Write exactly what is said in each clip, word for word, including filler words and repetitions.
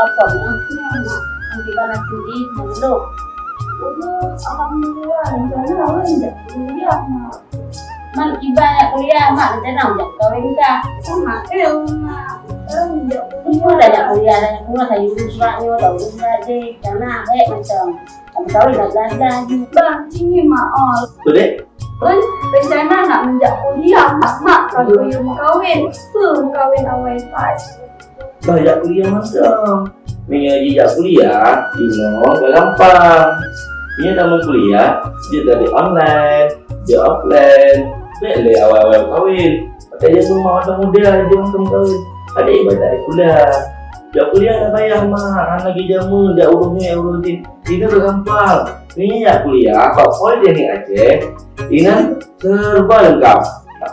Apa ni? Di mana tu di Menguluk? Alhamdulillah, rencana awak jak kuliah, Mak. Man kiban jak kuliah, Mak, rencana jak kawin kah? Sama ke, Mak. Sekarang jak kuliah. Dah jak kuliah, dah kuliah, saya urus surat nyoe, dah urus surat deh. Rencana hek macam. Tapi kawin dah belas-belas lagi. Bang, sini, Mak, oh. Apa, Dek? Kan rencana nak menjak kuliah, Mak, Mak, kalau you meukawen. Apa meukawen awai pat? Bah, jak kuliah mantong. Meunyoe jijak kuliah, inoe ka gampang. Meunyoe tamong kuliah, jeuet dari online, jeuet offline. Bèk lé awai-awai kawin. Pakai jasa mak mantong muda, jeuet mantong kawin. Adik ibadat kuliah. Jak kuliah dah payah, Mak. Hana lagi jameun, jak urus ni, urus ni. Inoe ka gampang. Meunyoe jak kuliah, bak Politeknik Aceh, inan serba lengkap.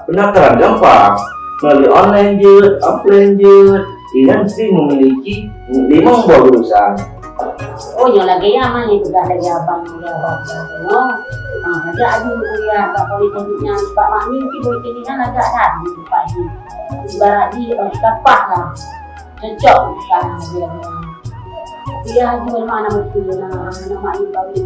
Pendaftaran gampang. Melalui online jeuet, offline jeuet, inan mesti memiliki limong buah jurusan. Oh, nyoe lagèe nyan mah, nyoe tugaih lagèe abang, lagèe abang. Oh, ha, hajat aju kuliah bak politeknik nyan, bak mak nyoe politeknik nyan lagak that di tempat jih. Ibarat jih, eh, kapah lah. Cocok sekarang dia. Kuliah aju mana betul, nah, anak mak nyoe kawin.